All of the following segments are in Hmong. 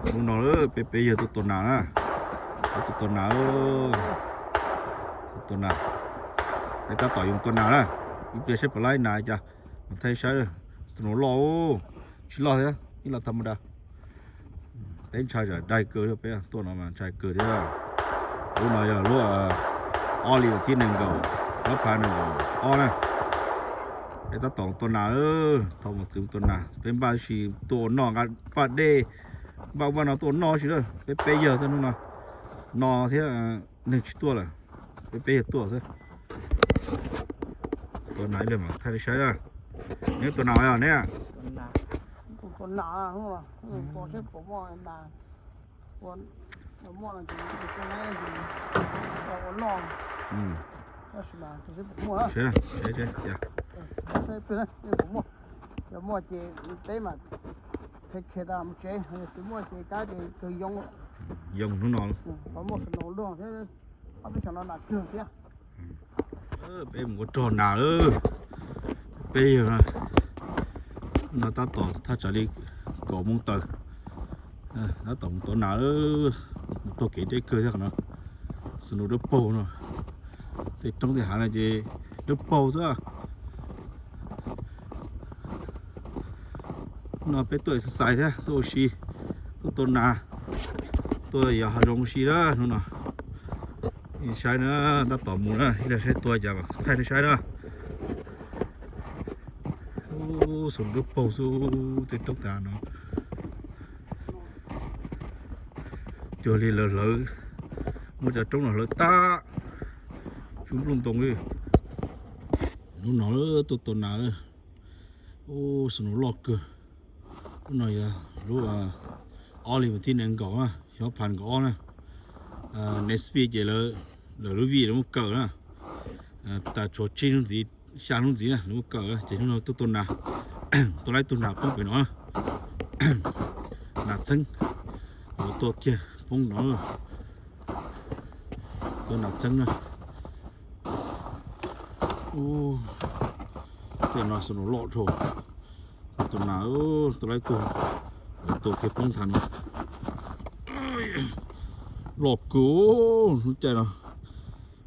Hnub no peb peb yawg tuaj tua nas na, peb tuaj tua nas, tua nas, peb tab tom yuav tua nas na, ib pliag saib puas laib nas cas, mas thaij saib, snow loj, tsis loj thiab, ib los tha ma da. Peb ntshai tsam dai kawg, peb tuaj no mas ntshai kawg thiab. Lub no yog lub ob li thib nees nkaum, ob phav nees nkaum ob na. Peb tab tom tua nas, thaum mus txwv tua nas, peb npaj tab sis tuaj ua noj nqa npaj dej, npaj vaj no tuaj ua noj tab sis na, peb peb yawg xwb hnub no, no thiab neeg tsis tuaj lawm, peb peb yawg tuaj xwb. Tua nas ib pliag mas thaij nej saib na. Neb tua nas os neb? Tua nas, tab sis mas tsis muaj, muaj ces peb mas khe khe tas mus tsev, tsis muaj ces kab ces kawg yoo, yoo hnub no, muaj snow luaj thiab, ob peb xyoos no nas kawg thiab. Peb mus ua rog nas lawm, peb yawg no tab tom thaj tsam li kaum moos tawm, tab tom mus tua nas, mus taug kev deb kawg thiab no, snow dawb paug no, tej roob tej hav no ces dawb paug xwb. No peb tuaj exercise thiab tuaj ua si, tuaj tua nas, tuaj yos hav zoov ua si na hnub no. Saib na, tab tom mus na, ib pliag saib tua cas thaij nej saib na. Ub, snow dawb paug xwb, tej roob tas no. Cuag li lawv hlawv, muab cov roob no hlawv tag, tshuav nplooj ntoo li. Hnub no tuaj tua nas, ub, snow loj kawg. Lub no yog lub ob li thib nees nkaum, xyoo ob phav nees nkaum ob na. Next week ces lawv, lawv lub vij lawv muab kaw na. Tas tshuav tsib hnub ntxiv, xya hnub ntxiv na lawv muab kaw na, ces hnub no tuaj tua nas, tua tau ib tug nas poob pem no na. Nas txheeb, tua kiag poob no, tua nas txheeb na. Ub, tej no snow loj dhau, tua nas, tua tau ib tug, tua kiag poob nthav no. Loj kawg, lub caij no,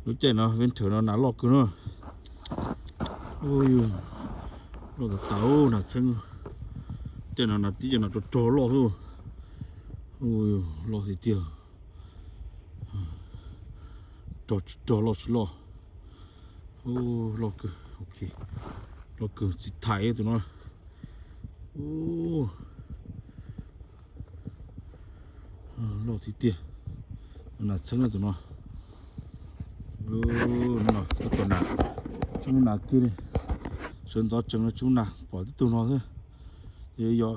lub caij no winter no nas loj kawg na. Loj tas tas, nas txheeb. Caij no nas tib co nas rog rog loj xwb. Loj tiag tiag. Rog tsis rog, loj tsis loj. Loj kawg, loj kawg, txiv thais tus no. Loj tiag tiag. Nas txheeb tus no. Hnub no tuaj tua nas, tsis muaj nas kiag li. Sawv ntxov tsees no tsis muaj nas, pom tib tug no xwb. Ces yog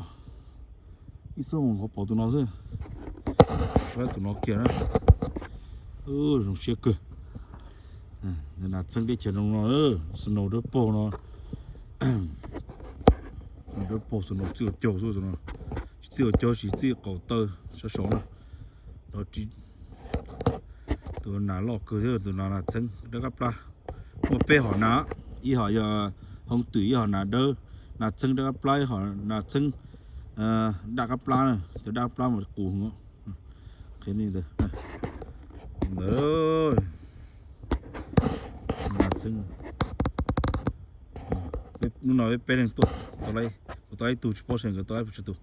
ib xuab moos qhov pom tus no xwb. Tus no kiag na. Zoo siab kawg. Nas txheeb teb chaws zoo no, snow dawb paug no. Dawb paug, snow txij ua caug xwb no. Tsis txij ua caug, tsis txij qaum taw sab saud na. Tus nas loj kawg thiab, tus nas nas txheeb dawb qab plab. Muaj peb hom nas, ib hom yog hoob twm, ib hom nas dawb, nas txheeb dawb qab plab, ib hom nas txheeb daj qab plab na, cov daj qab plab mas qus heev. Qhia li ntawd. Ntawd, nas txheeb. Hnub no peb peb leeg tuaj, kuv tau ib tug tsis paub seb nkawd tau ib tug tsis tus,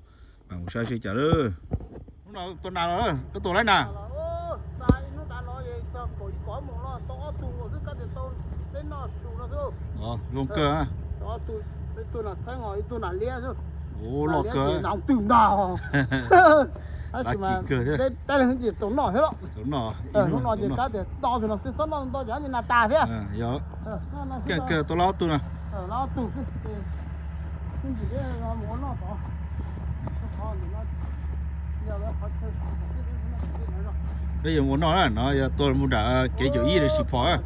mas mus saib seb cas lawm. Hnub no tua nas los, koj tua laib nas? Zoo kawg. Tus nas txheeb, tus nas liab, tus nas liab ces nas twg ntag. Tab sis mas peb leeg ces tau noj thiab. Hnub no ces kab tias do tus no xwb, txhob noj ntau cov nas tas thiab. Tua lawm ob tug na. Peb yuav mus noj na, no yog tua mus nram kev caum ib lawm sis phom na.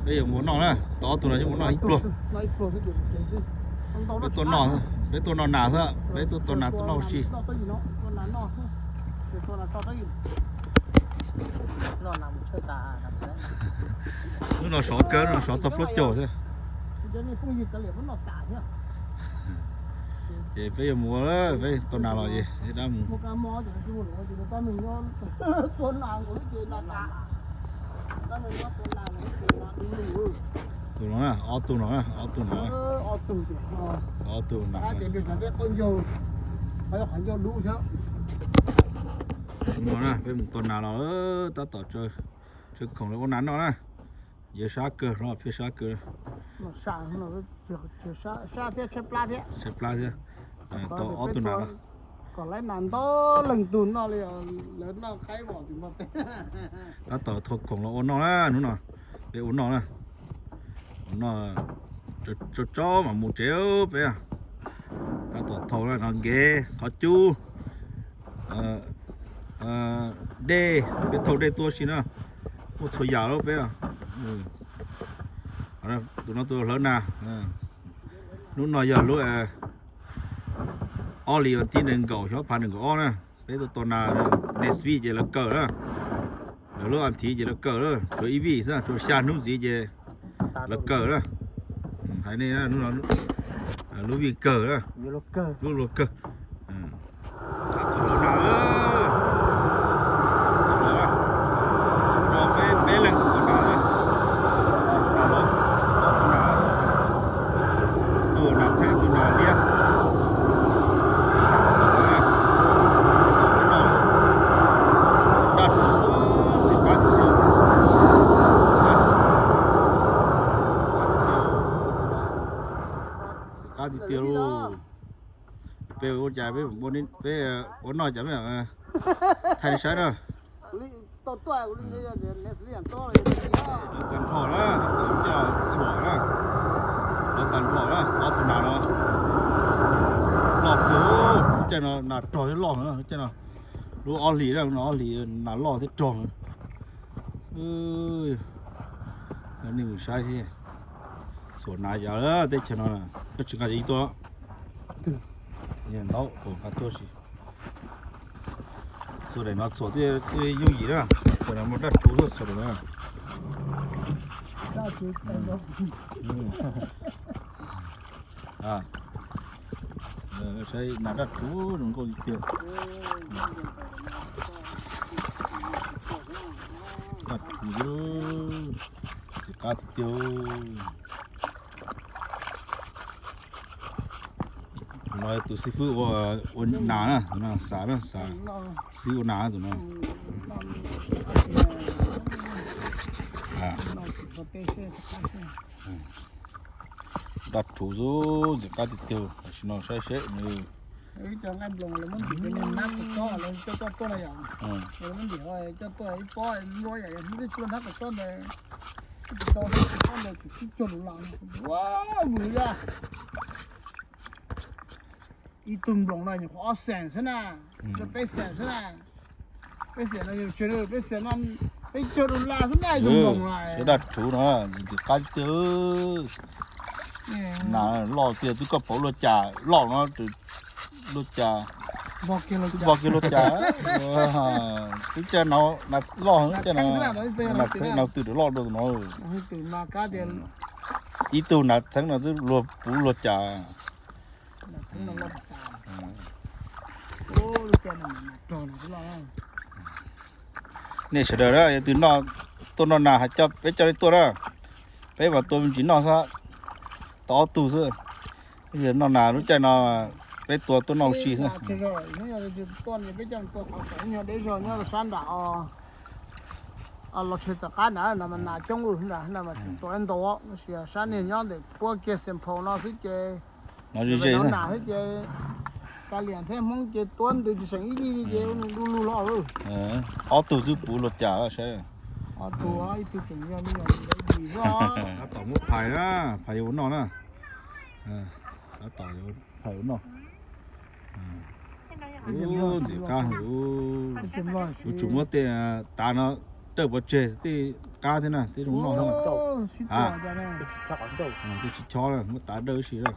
Peb yuav mus noj na, tau ob tug no yuav mus noj ib pluag. Peb tuaj noj, peb tuaj noj nas xwb, peb tuaj tua nas tuaj noj ua si. Hnub no sov kawg, no sov txog plaub caug thiab. Ces peb yuav mus, peb tau nas los ces dab mus. Tus no na, ob tug no, ob tug no, ob tug na. Tus no na, peb mus tau nas los, tab tom tsawv khoom los ua nas noj na. Yog sab kawg no, pheej sab kawg. Tshaib plab thiab. Tau ob tug nas no. Tab tom thau khoom los ua noj na hnub no. Peb ua noj na. Ua noj tso tso mam mus tsev peb. Tab tom thau na, nkev, qhov cub, dej, peb thau dej tuaj si na. Muaj txhua yam lawm peb. Tus no tus hlawv nas. Hnub no yog lub ob hlis vas thib nees nkaum xyoo ob phav nees nkaum ob na. Peb tuaj tos nas, nees vij ces lawv kawm na. Lawv lub as thiv ces lawv kawm na, tshuav ib vij xwb, tshuav xya hnub ntxiv ces lawv kawm na. Hais nej, lub vij kawg na, lub luag kawg. Peb leeg tus nas, tus nas txheeb tus nas liab. Qab tiag tiag lauj. Peb ua cas peb ua noj cas peb thaij saib na. Tag nrho na, coj txhuam na, lawv tag nrho na, ob tug nas no loj kawg. Caij no nas rog thiab loj na, caij no lub ob hlis na, ob hlis nas loj thiab rog na. Nej mus saib seb, txhuam nas yam teb chaws no, koj tsis nqa ib tuaj, nqa tuaj si. Txhuam daim no txhuam twb yooj yim na, txhuam no muaj daj rhuv xwb txhuam no. Saib nas daj rhuv zoo nkauj tiag tiag. Daj rhuv, ntxim qab tiag tiag. Tus no tus xib fwb ua nas na, tus no xav na, xav xib ua nas na tus no. Daj rhuv xwb, ntxim qab tiag tiag, tam sim no saib seb nws. Ib tug nploos no nyuam qhuav ob xees xwb na, rau peb xees xwb na. Peb xees no yog tseg, peb xees no peb caug dollar xwb na ib tug nploos no. Daj rhuv no ntxim qab tiag. Nas loj tiag, twb koj pauv luaj cas loj no, luaj cas, twb npog kiag luaj cas. Twb caij no nas loj, caij no nas txheeb no twb loj dua tus no. Ib tug nas txheeb no twb luag puv luag cas. Nej sawv daws na, yog tus noj, tuaj noj nas hais coj peb coj nej tuaj na. Peb mas tua me ntsis noj xwb, tau ob tug xwb. Yog noj nas lub caij no peb tua tuaj noj ua si xwb. Los tshwm tom qab nrad no mas nas coob ua nrad no mas tsis tua ntau, tab sis sab niag nyob ntawm puab kiag Xeem Phaum no xwb ces no ze ze nas xwb ces Kav Liam thiab Hmoob ces tua ntws tsis seem ib li li ces du lug los. Ob tug xwb puv luag cas saib. Ob tug, ib tug tseem yog li yog li. Tab tom muab phais na, phais yuav ua noj na. Tab tom phais ua noj. Ntxim qab heev. Kuv tsum muab tej tav no dawj pov tseg, tej qab thiab na, tej zoo noj thiab. Tej tsis chob, muab tav dawj ib si na.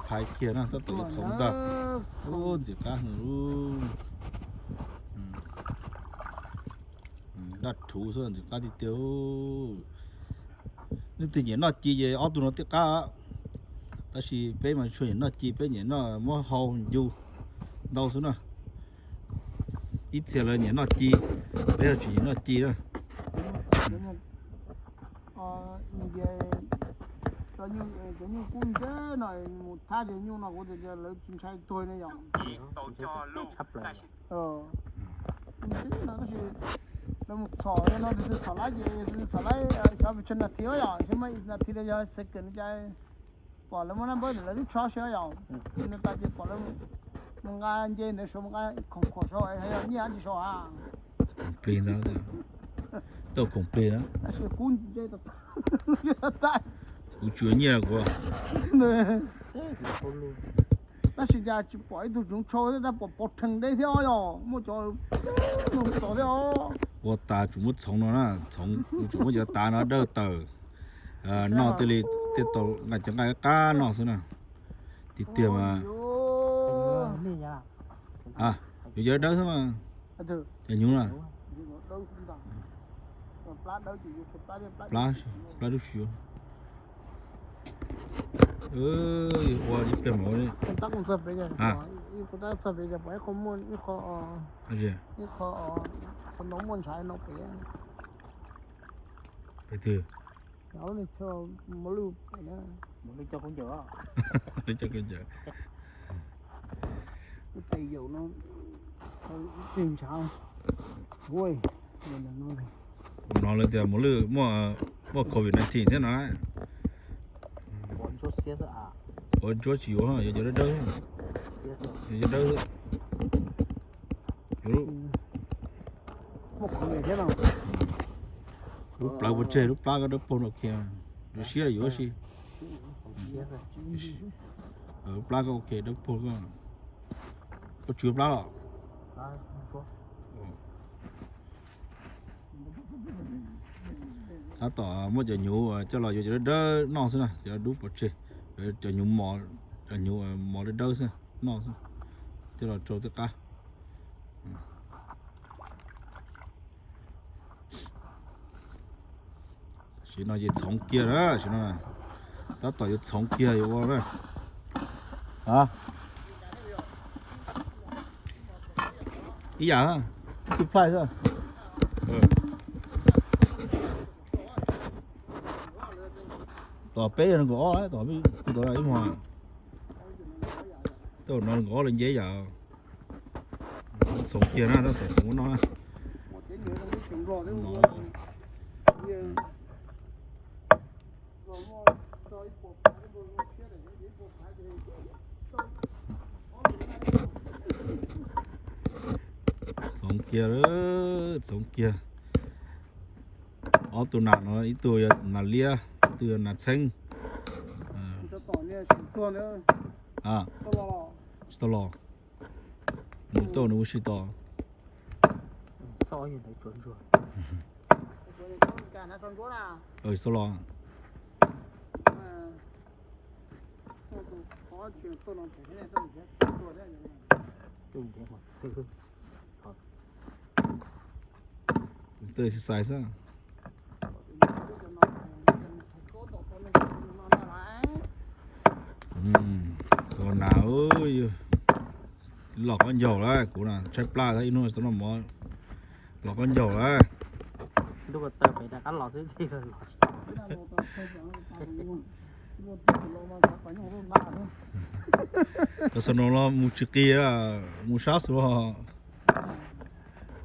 Phais kiag na, tab tom yuav txhoov ntag. Ntxim qab heev. Daj rhuv xwb, ntxim qab tiag tiag. Leej twg nyiam noj ci ces ob tug no thiaj qab. Tab sis peb mas tsis nyiam noj ci, peb nyiam noj muab hau ncu ntau xwb na. Ib txhia lawv nyiam noj ci, peb ho tsis nyiam noj ci na. Cov nyuj kub ntse no mus thab cov nyuj no kuv tias lawv tsis ntshai tuag ne yom. Ntse no tab sis lawv mus txhom no tus txhom laib ces tus txhom laib xyov pes tsawg nas this yom, tsis muaj ib nas this los yog second cas. Pom lawv muab naj npawb ntawm lawv lub tsho saib yom, nws tas ces pom lawv mus nqa nce ntawd saud, mus nqa khoom khuam saud, yog nyiaj dab tsi saud a. Khoom plig ntawd, tau khoom plig na. Tab sis kuv nce, kuv tsuas nyiaj kuv. Tab sis cas tsis pom ib tug tsoov tshau thiab, tab pom pov rhees deb thiab os, yog muaj cov tos thiab os. Ua tas tsuas muab txhoov no na, txhoov tsuas muab cov tav no dawb tawm noj, thiaj li thiaj tau nqa cov nqaij qab noj xwb na. Tiag tiag mas. Yuav cov dawb xwb mas. Cov hnyuv na. Plab, plab dub si. Ua ib pliag mas. Pem twg? Ua no lawv tias muaj lwj, muaj covid nineteen thiab no. Ua ntsuab tsis yuav, yuav cov dawb dawb, yuav cov dawb. Lub plawv pov tseg, lub plab ko dawb paug no kiag, yuav siab yuav si. Lub plab ko dawb paug ko. Koj tsw plab los? Tab tom muab cov hnyuv coj los yuav cov dawb dawb noj xwb na, cov dub pov tseg, cov hnyuv mos, cov hnyuv mos dawb dawb xwb noj xwb, coj los rau tej qab. Sim no ces txhoov kiag na, sim no tab tom yuav txhoov kiag yuav ua na. Ib yam, two price. Tom peb yog nees nkaum ob, tom peb kuv tom ib hmos. Tej no nees nkaum ob lawv nce ib yam. Txhoov kiag na, tab tom txhoov ua noj na. Txhoov kiag, txhoov kiag. Ob tug nas no, ib tug yog nas liab, ib tug yog nas txheeb. Tsis tau los. Nws tau nws ua si tos. Tsis tau los. Twb exercise xwb. Tus nas, los qaub ncaug lawm, kuv tshaib plab ib hnub no mov los qaub ncaug lawm. Koj xav no los mus tsis qis, mus sab xwb.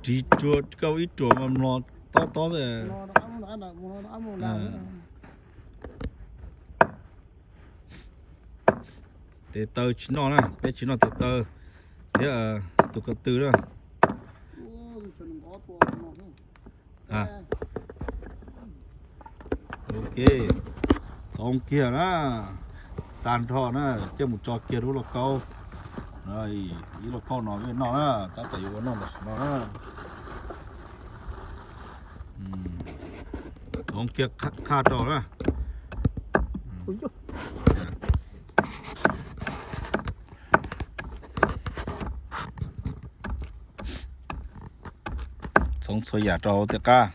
Ris tsuag koj ib ruam mas mlog tob tob xwb. Tes taw tsis noj na, peb tsis noj tes taw thiab tus ko tw na. Ok, txhoov kiag na, tag nrho na, coj mus tso kiag lub lauj kaub. Ib lauj kaub no peb noj na, tab tom yuav ua noj tam sim no na. Txhoov kiag qhaj rau na. Txhoov txhua yam rau hauv tej qab.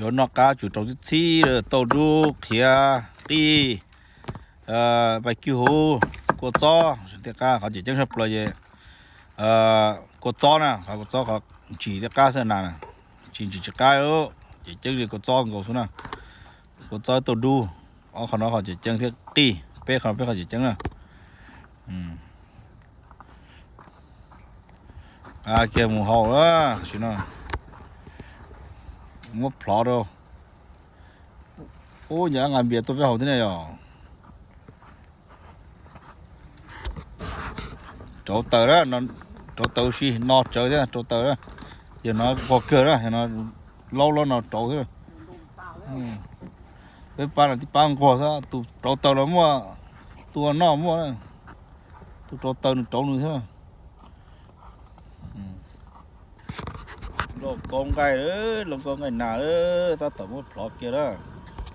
Yuav noj qab tsum rau txhib txhib, tauj dub, qhiav, qij, pais kiv huv, kua txob, tej qab qhov tseem ceeb tshaj plaws ces kua txob na, qhov kua txob qhov ntsim tej qab xwb na, tsis ntsim tsis qab, tseem ceeb li kua txob nkaus xwb na. Kua txob tauj dub, ob qhov no qhov tseem ceeb thiab qij, peb qhov peb qhov tseem ceeb na. Kiag mus haus na, tam sim no muab plhov rau. Ub, nyob nqa npias tuaj peb haus thiab ne yom. Rauv taws na, rauv taws ua si no tsawv thiab rauv taws na. Yog no nquag kawg na, yog no laub laub no rauv thiab. Peb pab no tib pab nquag xwb, tus rauv taws los muaj, tus ua noj muaj, tus rauv taws nws rauv nws thiab. Lauj kaub nqaij, lauj kaub nqaij nas, tab tom muab plhov kiag na.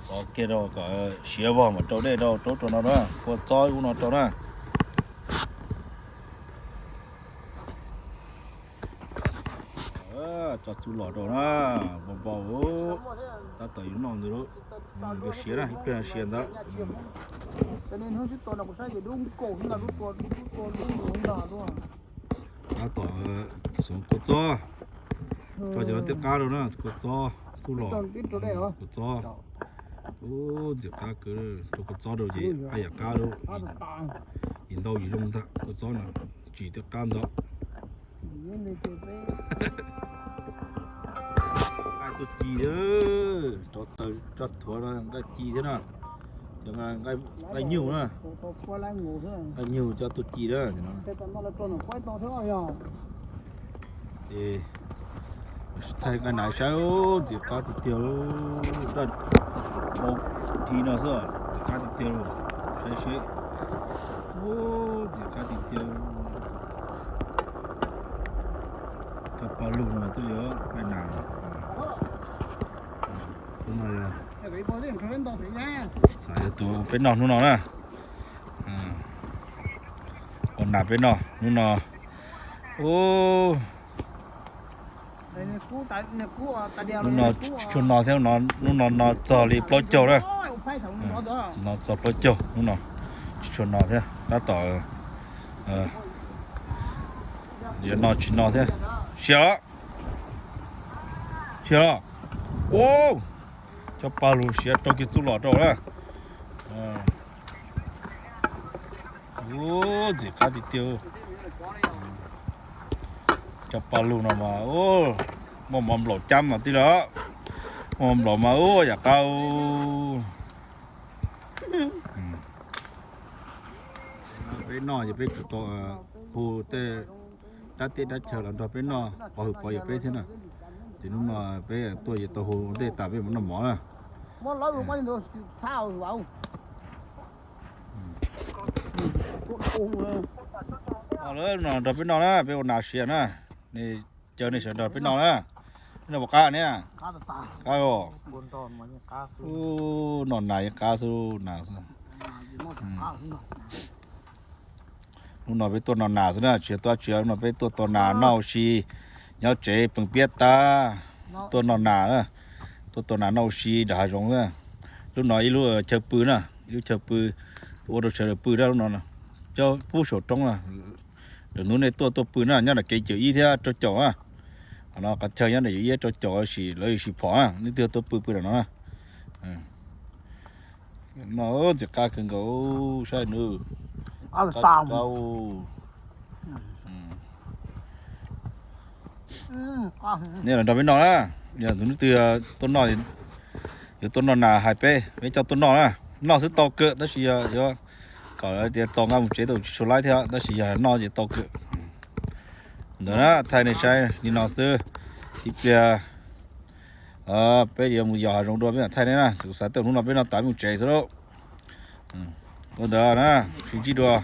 Plhov kiag rau kom siav vog mam rau dej rau, rau rau no na, kua txob ub no rau na. Tso txuj lom rau na, npau npau, tab tom yuav noj ntawd lauj. Siav na, ib pliag siav ntawd. Tab tom xov kua txob, tso cov no tej qab rau na, kua txob, txuj lom, kua txob. Ub, ntxim qab kawg, rau kua txob rau ces qab yam qab lauj. Yim ntau yim zoo ntag kua txob no, tsim tej qab ntawd. Nqaij tuaj ci, rauv taws tso thuav no nqaij ci thiab na. Cov nqaij nyuj na, nqaij nyuj coj tuaj ci na. Thaij nqaij nas saib, ntxim qab tiag tiag, daj dhi no xwb, ntxim qab tiag tiag, saib seb. Ub, ntxim qab tiag tiag. Cov paj lug no twb yuav nqaij nas. Hnub no xav yuav tua peb noj hnub no na. Ua nas peb noj hnub no. Ub, hnub no tsis tshua no thiab, hnub no no txog li plaub caug na. No txog plaub caug hnub no, tsis tshua no thiab, tab tom yuav no tsis no thiab. Siav los, siav los. Ub, cov paj lug siav rau kiag txuj lom rau na. Ub, ntxim qab tiag tiag. Cov paj lug no mas muaj mov nplaum cab mas tij lawm. Muaj mov nplaum mas ub yam qab. Peb noj ces peb tau hu tej dab teb dab chaw los nrog peb noj pov hwm pov yawm peb thiab na. Ces hnub no peb tuaj ces tau hu ua ntej tas peb mus noj mov na. Lawv no nrog peb noj na, peb ua nas siav na. Nej caw nej sawv nrog peb noj na. Nej noj puas qab ne? Qab os. Ub, noj nas yeej qab xwb, nas xwb. Hnub no peb tuaj noj nas xwb na, tsis yog tuaj tsis, hnub no peb tuaj tua nas noj ua si nyob tsev pees piab tag, tuaj noj nas na, tuaj tua nas noj ua si nram hav zoov na. Lub no ib lub chaw pw na, ib lub chaw pw ua rau sawv daws pw na, lub no coj pub saum roob na. Lwm hnub nej tuaj tuaj pw na, nyob nram kev caum ib thiab rau caum na. Qhov no qhov chaw nyob nram caum ib rau caum tab sis lawv sim phom na, nej twg tuaj pw pw nram no na. No ntxim qab kawg nkaus, saib nws qab. Nej los nrog peb noj na, yog tus nub twg tuaj noj, yuav tuaj noj nas hais peb, peb coj tuaj noj na. Noj xwb tau kawg tab sis yog yuav kom tias txaus nqa mus tsev tau tsis tshua laib thiab, tab sis yog noj ces tau kawg. Ntawd na, thaij nej saib li no xwb. Ib pliag peb yuav mus yos hav zoov dua peb mam thaij nej na, kuv xav tau hnub no peb noj tas peb mus tsev xwb lauj. Ua ntawd na, sib ntsib dua.